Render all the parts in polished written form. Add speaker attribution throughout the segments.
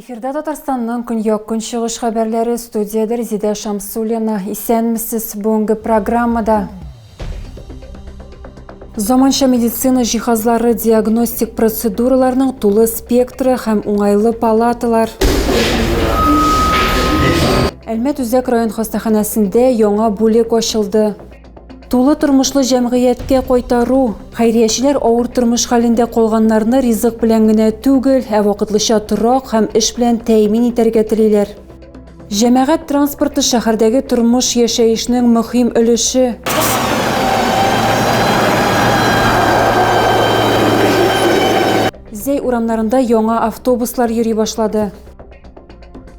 Speaker 1: Эфирда Татарстанның көньяк-көнчыгыш хәбәрләре студиядә Резидә Шамсуллина. Исәнмесез, бүгенге программада. Заманча медицина җиһазлары, диагностик процедураларның тулы спектры һәм уңайлы палаталар. Әлмәт үзәк район хастаханәсендә яңа бүлек ачылды. Тулы тормышлы җәмгыятькә кайтару, хәйриячеләр авыр тормыш хәлендә калганнарны ризык белән генә түгел, ә вакытлыча торак һәм эш белән тәэмин итәргә телиләр. Җәмәгать транспорты шәһәрдәге тормыш-яшәешнең мөһим өлеше. Зәй урамнарында яңа автобуслар йөри башлады.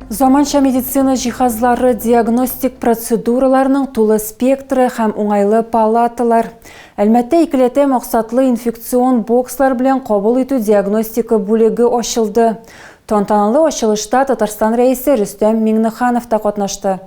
Speaker 1: Заманча медицина җиһазлары, диагностик процедураларның тулы спектры һәм уңайлы палаталар. Әлмәттә икеләтә максатлы инфекцион бокслар белән кабул итү диагностика бүлеге ачылды. Тантаналы ачылышта Татарстан Рәисе Рөстәм Миңнеханов та катнашты.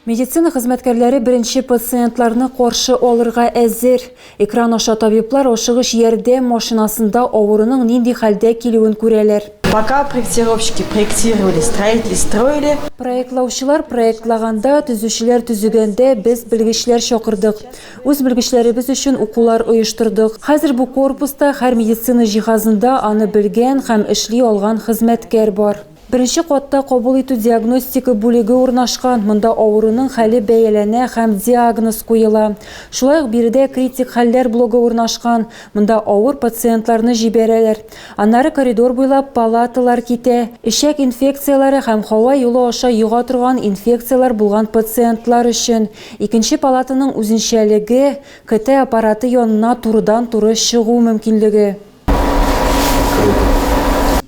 Speaker 1: Медицина хезмәткәрләре беренче пациентларны каршы алырга әзер. Экран аша табиблар ашыгыч ярдәм машинасында авыруның нинди хәлдә килүен күрәләр.
Speaker 2: Пока проектировщики проектировали, строители строили.
Speaker 1: Проектлаучылар проектлаганда, төзүчеләр төзегәндә без белгечләр чакырдык. Үз белгечләребез өчен укулар оештырдык. Хәзер бу корпуста һәр медицина җиһазында аны белгән һәм эшли алган хезмәткәр бар. Беренче катта кабул итү-диагностика бүлеге урнашкан, монда авыруның хәле бәяләнә һәм диагноз куела. Шулай ук биредә критик хәлләр блогы урнашкан, монда авыр пациентларны җибәрәләр. Аннары коридор буйлап палаталар китә. Эчәк инфекцияләре һәм һава юлы аша йога торган инфекцияләр булган пациентлар өчен. Икенче палатаның үзенчәлеге, КТ аппараты янына турыдан-туры чыгу мөмкинлеге.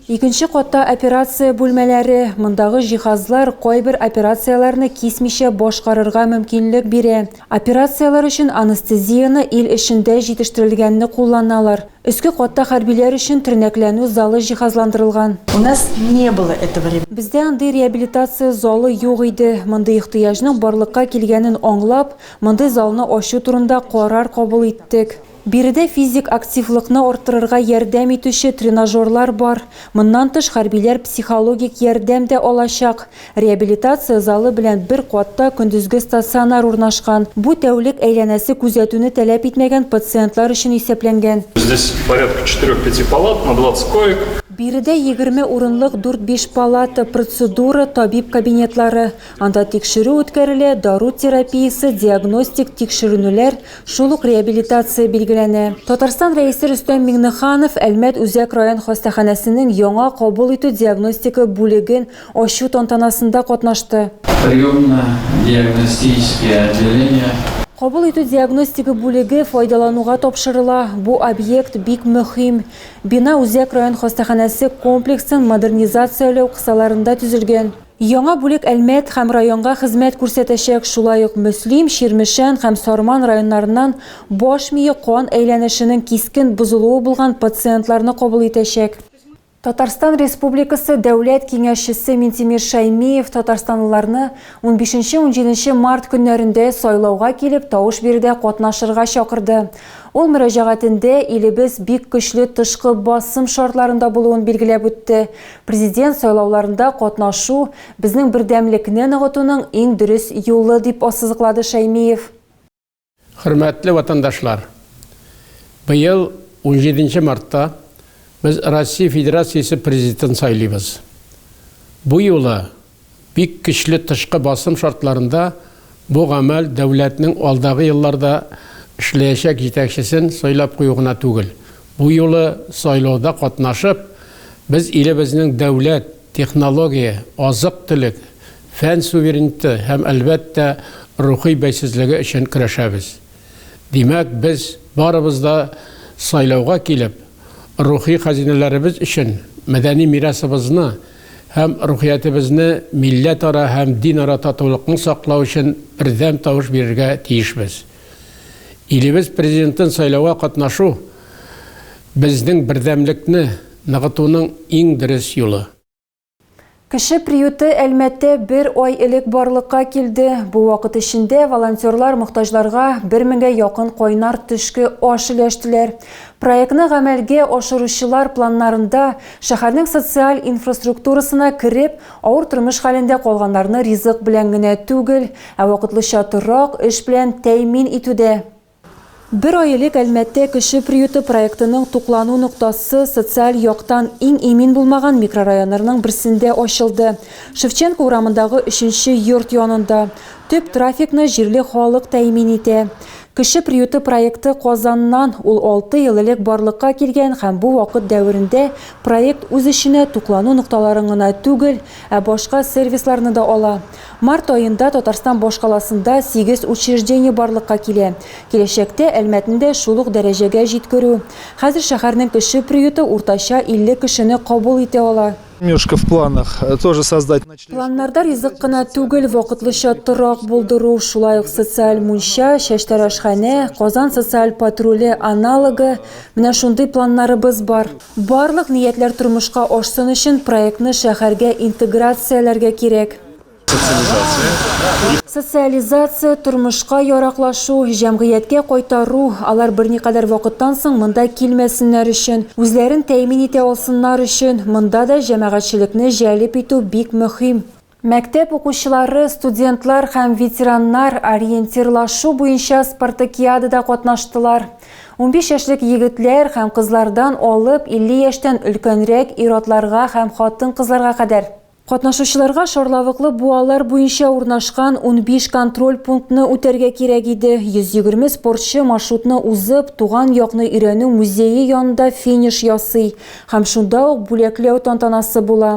Speaker 1: Икенче катта операция бүлмәләре. Мондагы җиһазлар кайбер операцияләрне кисмичә башкарырга мөмкинлек бирә. Операцияләр өчен анестезияне ил эчендә җитештерелгәнне кулланалар. Өске катта хәрбиләр өчен тернәкләнү залы җиһазландырылган.
Speaker 2: У нас не было этого.
Speaker 1: Бездә андый реабилитация залы юк иде. Мондый ихтыяҗның барлыкка килгәнен аңлап, мондый залны ачу турында карар кабул иттек. Биредә физик активлыкны арттырырга ярдәм итүче тренажерлар бар. Моннан тыш, хәрбиләр психологик ярдәм дә алачак. Реабилитация залы белән бер катта көндезге стационар урнашкан. Бу тәүлек әйләнәсе күзәтүне таләп итмәгән пациентлар өчен исәпләнгән.
Speaker 3: Здесь порядка четырех-пяти палат на 20 коек.
Speaker 1: Биредә 20 урынлык дүрт-биш палата, процедура, табиб кабинетлары. Анда тикшерү үткәрелә, дару терапиясе, диагностик тикшеренүләр, шул ук реабилитация билгеләнә. Татарстан Рәисе Рөстәм Миңнеханов Әлмәт үзәк район хастаханәсенең яңа кабул итү-диагностика бүлеген ачу тантанасында катнашты.
Speaker 4: Приемно-диагностическое отделение.
Speaker 1: Кабул итү-диагностика бүлеге файдалануга тапшырыла. Бу объект бик мөһим. Бина үзәк район хастаханәсе комплексын модернизацияләү кысаларында төзелгән. Яңа бүлек Әлмәт һәм районга хезмәт күрсәтәчәк, шулай ук Мөслим, Чирмешән һәм Сарман районнарыннан баш мие кан әйләнешенең кискен бозылуы булган пациентларны кабул итәчәк. Татарстан Республикасы Дәүләт Киңәшчесе Минтимер Шәймиев татарстанлыларны унбишенче-унҗиденче март көннәрендә сайлауга килеп тавыш бирүдә катнашырга чакырды. Ул мөрәҗәгатендә илебез бик көчле тышкы басым шартларында булуын билгеләп үтте. Президент сайлауларында катнашу, безнең бердәмлекне ныгытуның иң дөрес юлы, дип ассызыклады Шәймиев.
Speaker 5: Хөрмәтле ватандашлар! Быел унҗиденче мартта без Россия Федерациясе Президентын сайлыйбыз. Бу юлы Бик көчле тышкы басым шартларында бу гамәл дәүләтнең алдагы елларда эшләячәк җитәкчесен сайлап кую гына түгел. Бу юлы сайлауда катнашып, без илебезнең дәүләт, технология, азык-төлек, фән суверенитеты һәм, әлбәттә, рухи бәйсезлеге өчен көрәшәбез. Димәк, без барыбыз да сайлауга килеп, рухи хәзинәләребез өчен мәдәни мирасыбызны, Һәм рухиятебезне, милләтара һәм динара татулыкны саклау өчен бердәм тавыш бирергә тиешбез. Илебез Президентын сайлауга катнашу, безнең бердәмлекне ныгытуның иң дөрес юлы.
Speaker 1: Кеше приюты Әлмәттә бер ай элек барлыкка килде. Бу вакыт эчендә волонтерлар мохтаҗларга бер меңгә якын кайнар төшке аш өләштеләр. Проектны гамәлгә ашыручылар планнарында шәһәрнең социаль инфраструктурасына кереп, авыр тормыш хәлендә калганнарны ризык белән генә түгел, ә вакытлыча торак, эш белән тәэмин итү дә. Бер ай элек Әлмәттә Кеше приюты проектының туклану ноктасы социаль яктан иң имин булмаган микрорайоннарның берсендә ачылды. Шевченко урамындагы өченче йорт янында. Төп трафикны җирле халык тәэмин итә. Кеше приюты проекты Казаннан, ул алты ел элек барлыкка килгән һәм бу вакыт дәверендә проект үз эченә туклану нокталарын гына түгел, ә башка сервисларны да ала. Март аенда Татарстан башкаласында сигез учреждение барлыкка килә. Киләчәктә Әлмәтне дә шул ук дәрәҗәгә җиткерү. Хәзер шәһәрнең кеше приюты уртача 50 кешене кабул итә ала.
Speaker 4: Немножко в планах тоже создать ночлежку.
Speaker 1: Планнарда ризык кына түгел, вакытлыча торак булдыру, шулай ук социаль мунча, чәчтарашханә, Казан социаль патруле аналогы, менә шундый планнарыбыз бар. Барлык ниятләр тормышка ашсын өчен проектны шәһәргә интеграцияләргә кирәк. Социализация, тормышка яраклашу, җәмгыятькә кайтару, алар берникадәр вакыттан соң монда килмәсеннәр өчен, үзләрен тәэмин итә алсыннар өчен, монда да җәмәгатьчелекне җәлеп итү бик мөһим. Мәктәп укучылары, студентлар һәм ветераннар ориентирлашу буенча спартакиадада катнаштылар. 15 яшьлек егетләр һәм кызлардан алып 50 яшьтән өлкәнрәк ир-атларга һәм хатын-кызларга кадәр. Катнашучыларга шарлавыклы буалар буенча урнашкан 15 контроль пунктны үтәргә кирәк иде. 120 спортчы маршрутны узып, туган якны өйрәнү музее янында финиш ясый һәм шунда ук бүләкләү тантанасы була.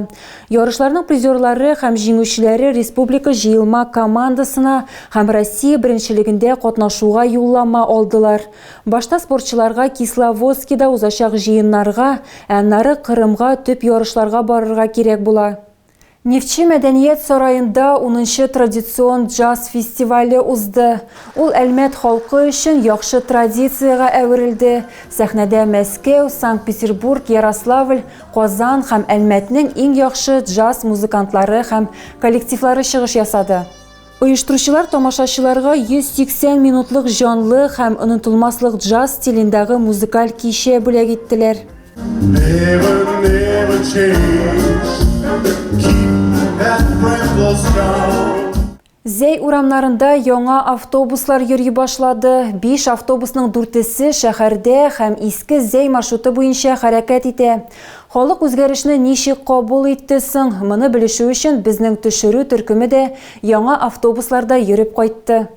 Speaker 1: Ярышларның призерлары һәм җиңүчеләре республика җыелма командасына һәм Россия беренчелегендә катнашуга юллама алдылар. Башта спортчыларга Кисловодскида узачак җыеннарга, ә аннары Кырымга төп ярышларга барырга кирәк була. Нефтьче мәдәният сараенда унынчы традицион джаз фестивале узды. Ул Әлмәт халкы өчен яхшы традициягә әверелде. Сәхнәдә Мәскәү, Санкт-Петербург, Ярославль, Казан һәм Әлмәтнең иң яхшы джаз музыкантлары һәм коллективлары чыгыш ясады. Оештыручылар тамашачыларга 180 минутлык җанлы һәм онытылмаслык джаз стилендәге музыкаль кичә бүләк иттеләр.
Speaker 6: Never, never change. Keep that bramble strong.
Speaker 1: Зәй урамнарында яңа автобуслар йөри башлады. Биш автобусның дүртесе шәһәрдә һәм Иске Зәй маршруты буенча хәрәкәт итә. Халык үзгәрешне ничек кабул итте соң? Моны белешү өчен безнең төшерү төркеме дә яңа автобусларда йөреп кайтты.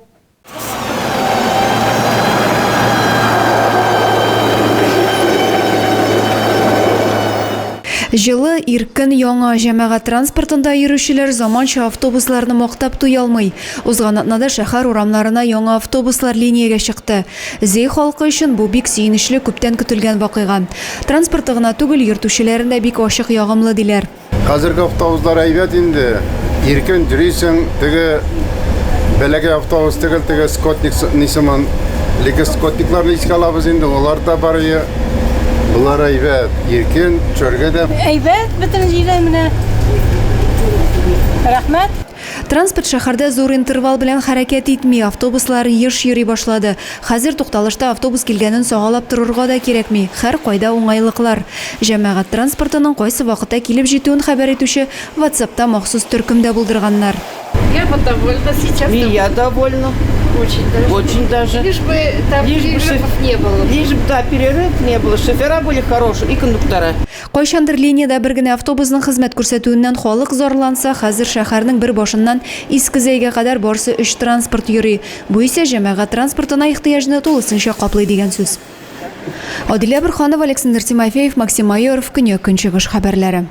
Speaker 7: Җылы, иркен, яңа җәмәгать транспортында йөрүчеләр заманча автобусларны мактап туялмый. Узган атнада шәһәр урамнарына яңа автобуслар линиягә чыкты. Зәй халкы өчен бу бик сөенечле, күптән көтелгән вакыйга. Транспорты гына түгел, йөртүчеләрен дә бик ачык, ягымлы, диләр.
Speaker 8: Хәзерге автобуслар әйбәт инде. Иркен йөрисең, теге бәләкәй автобус түгел, теге скотник ни сыман. Элекке скотникларны искә алабыз инде, алар да бар ие. Болар әйбәт, иркен, төшәргә дә.
Speaker 9: Әйбәт, бөтен җирдә менә. Рәхмәт.
Speaker 7: Транспорт шәһәрдә зур интервал белән хәрәкәт итми, автобуслар еш йөри башлады. Хәзер тукталышта автобус килгәнен сагалап торырга да кирәкми, һәркайда уңайлыклар. Җәмәгать транспортының кайсы вакытта килеп җитүен хәбәр итүче WhatsApp-та махсус төркем дә булдырганнар.
Speaker 9: Я вот довольна сейчас.
Speaker 10: И я довольна.
Speaker 9: Очень даже.
Speaker 10: Очень даже.
Speaker 9: Лишь бы там
Speaker 10: Лишь бы
Speaker 9: перерывов
Speaker 10: шоф-
Speaker 9: не было.
Speaker 10: Лишь бы, да, перерыв не было. Шофера были хорошие и кондуктора.
Speaker 7: Кайчандыр линиядә бер генә автобусның хезмәт күрсәтүеннән халык зарланса, хәзер шәһәрнең бер башыннан Иске Зәйгә кадәр барсы өч транспорт йөри. Бу исә җәмәгать транспортына ихтыяҗны тулысынча каплый дигән сүз. Адилә Борһанова, Александр Тимофеев, Максим Майоров, Көньяк-Көнчыгыш хәбәрләре.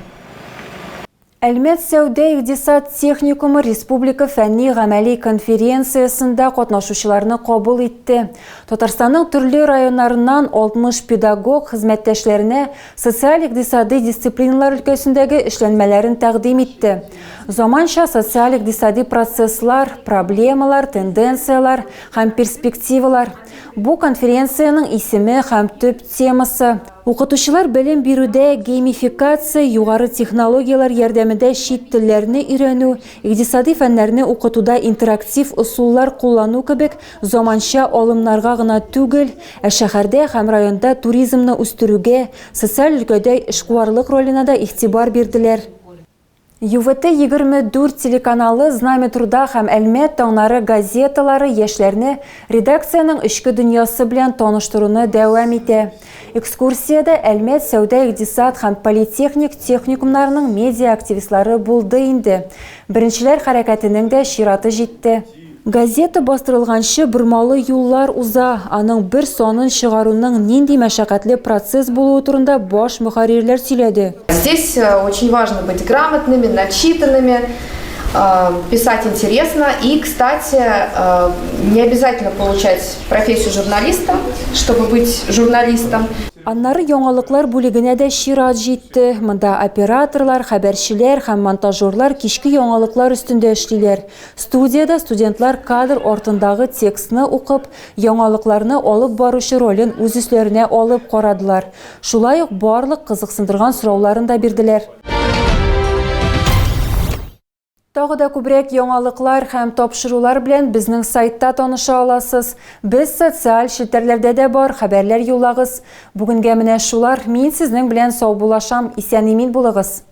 Speaker 1: Әлмәт сәүдә-икътисад техникумы республика фәнни-гамәли конференциясендә катнашучыларны кабул итте. Татарстанның төрле районнарыннан 60 педагог хезмәттәшләренә социаль-икътисади дисциплиналар өлкәсендәге эшләнмәләрен тәкъдим итте. Заманча социаль-икътисади процесслар, проблемалар, тенденцияләр һәм перспективалар. Бу конференциянең исеме һәм төп темасы. Укытучылар белем бирүдә геймификация, югары технологияләр ярдәмендә чит телләрне өйрәнү, икътисади фәннәрне укытуда интерактив ысуллар куллану кебек заманча алымнарга гына түгел, ә шәһәрдә һәм районда туризмны үстерүгә, социаль өлкәдә эшкуарлык роленә дә игътибар бирделәр. ЮВТ-24 телеканалы, Знамя труда һәм Әлмәт таңнары газеталары яшьләрне редакциянең эчке дөньясы белән таныштыруны дәвам итә. Экскурсиядә Әлмәт сәүдә-икътисад һәм политехник техникумнарының медиа-активистлары булды инде. Беренчеләр хәрәкәтенең дә чираты җитте. Газета бастырылганчы бормалы юллар уза, аның бер санын чыгаруның нинди мәшәкатьле процесс булуы турында баш мөхәррирләр сөйләде.
Speaker 11: Здесь э, очень важно быть грамотными, начитанными, э, писать интересно. И, кстати, э, не обязательно получать профессию журналиста, чтобы быть журналистом.
Speaker 1: Аннары яңалыклар бүлегенә дә чират җитте. Монда операторлар, хәбәрчеләр һәм монтажерлар кичке яңалыклар өстендә эшлиләр. Студиядә студентлар кадр артындагы текстны укып, яңалыкларны алып баручы ролен үз өсләренә алып карадылар. Шулай ук барлык кызыксындырган сорауларын да бирделәр. Тагы да күбрәк яңалыклар һәм тапшырулар белән безнең сайтта таныша аласыз. Без социаль челтәрләрдә дә бар, хәбәрләр юллагыз. Бүгенгә менә шулар. Мин сезнең белән саубуллашам. Исән-имин булыгыз.